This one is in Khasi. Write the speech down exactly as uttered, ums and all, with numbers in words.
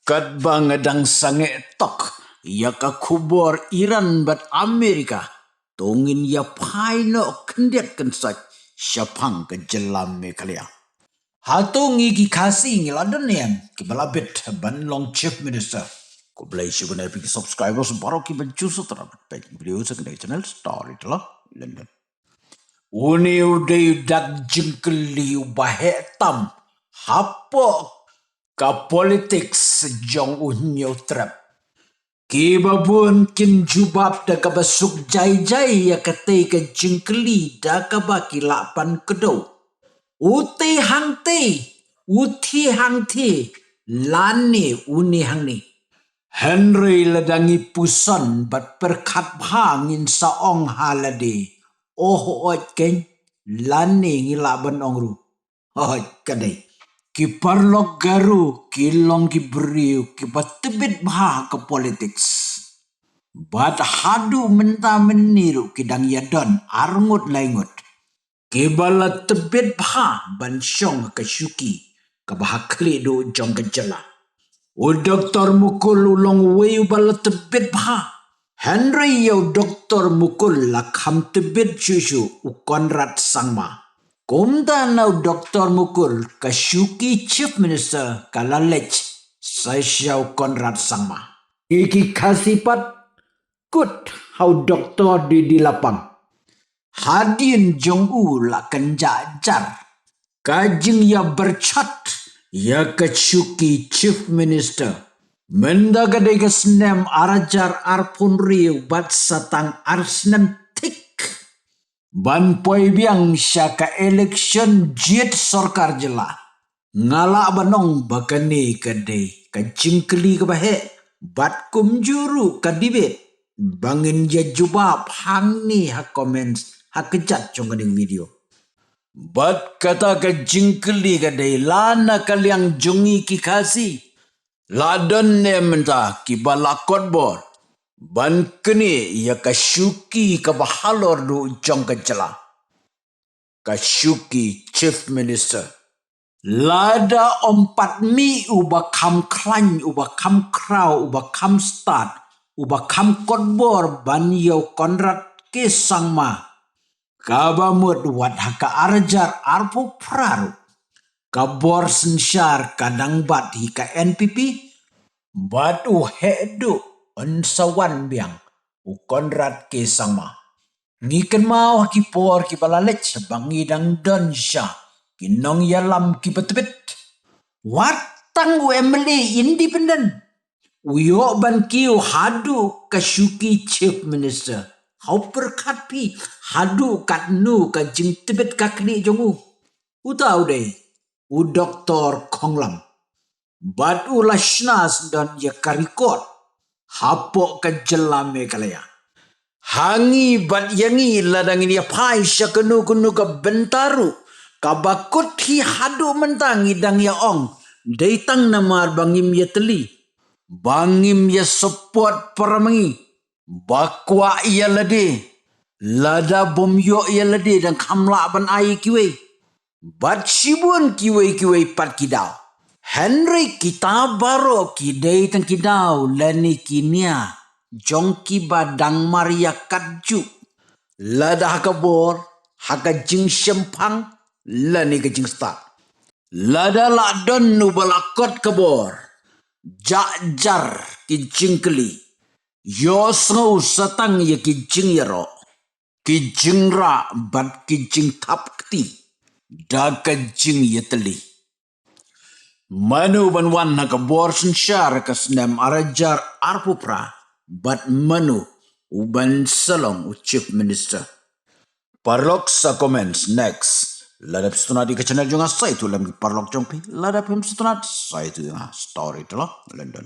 Katba nga dang sangeh tok ïa ka khubor Iran bad Amerika, to ngin ïa phai noh khyndiat khynsoit shaphang ka jylla Meghalaya. Hato ngi ki Khasi ngi la don ne em kiba la bit ban long Chief Minister? Khublei shibun ïa phi ki subscribers baroh kiba ju subscribe. Peit video sa ka channel Storyteller London. Une u dei u dak jingkylli uba heh tam hapoh ka politics jong u Hynñiewtrep. Kiba bun kin jubab da kaba suk jai jai ïa katei ka jingkylli da kaba ki lah ban kdew. U tei hangtei, u thie hangthie, lane une hangne. Hynrei lada ngi puson bad pyrkhat bha ngin sa ong ha lade, oh, hooid keiñ, lane ngi lah ban ong ruh, hooid ka dei. Ki paralok Garo ki long ki briew kiba tbit bha ha ka politics. Bad haduh mynta mynne ruh ki dang ïa don arngut laingut kiba la tbit bha ban shong ha ka shuki kaba ha khlieh duh jong ka jylla. U Doktor Mukul u long uwei uba la tbit bha. Hynrei ïa u Doktor Mukul la kham tbit shuh shuh u Conrad Sangma. Kumta na u Doktor Mukul ka shuki Chief Minister ka la leit sa sha u Conrad Sangma. Ki ki Khasi pat kut ha u Doktor D D Lapang. Hadien jong u la kynjah jar ka jingïabyrchot ïa ka shuki Chief Minister. Mynta ka dei ka snem ar hajar arphew hynriew bad sa tang ar snem thik ban poi biang sha ka election jied sorkar jylla. Nga lah ban ong ba kane ka dei ka jingkylli kaba heh bad kumjuh ruh ka debate ba ngin ïa jubab hangne ha comments ha kjat jong kane ka video. Bad kata ka jingkylli ka dei, la na ka liang jong ngi ki Khasi, la don ne em mynta kiba la kot bor ban knieh ïa ka shuki kaba halor duh jong ka jylla, ka shuki Chief Minister? Lada ym pat mih uba kham khlaiñ, uba kham khraw, uba kham stad, uba kham kot bor ban ïa u Conrad K Sangma, kaba mut wat ha ka ar hajar arphew phra ruh ka bor synshar ka dang bat hi ka N P P, bad u heh duh un sa wan biang u Conrad K Sangma. Ngi kynmaw ha ki por kiba la leit ba ngi dang don sha ki nongïalam kiba tbit. Wat tang u M L A independent u ïoh ban kiew haduh ka shuki Chief Minister. Haw pyrkhat phi haduh katno ka jingtbit ka khlieh jong u. Uta u dei u Doktor Khonglam. Bad u la shna sdang ïa ka record hapoh ka jylla Meghalaya. Ha ngi bad ïa ngi lada ngin ïa phai sha kano kano ka bynta ruh kaba kut hi haduh mynta ngi dang ïa ong, dei tang namar ba ngim ïa tylli, ba ngim ïa support para ma ngi, ba kwah ïa lade, lada bym ïoh ïa lade dang kham lah ban ai ïa kiwei. Bad shibun kiwei kiwei pat ki daw. Hynrei kita baroh ki dei tang ki daw lane ki nia jong kiba dang mar ïa katjuh. Lada ha ka bor, ha ka jingshemphang lane ka jingstad. Lada la don uba la kot ka bor, jah jar ki jingkylli. Ïohsngew sa tang ïa ki jingïaroh, ki jingrah bad ki jingthap kti da ka jingïatylli. Mano ban wan ha ka bor synshar ka snem ar hajar arphew phra bad mano u ban sa long u Chief Minister? Paralok sa comments next. Lada phi sngewtynnat ïa ka channel jong nga sa ïathuh lem ki paralok jong phi. Lada phim sngewtynnat sa ïathuh ïa nga. Storyteller London.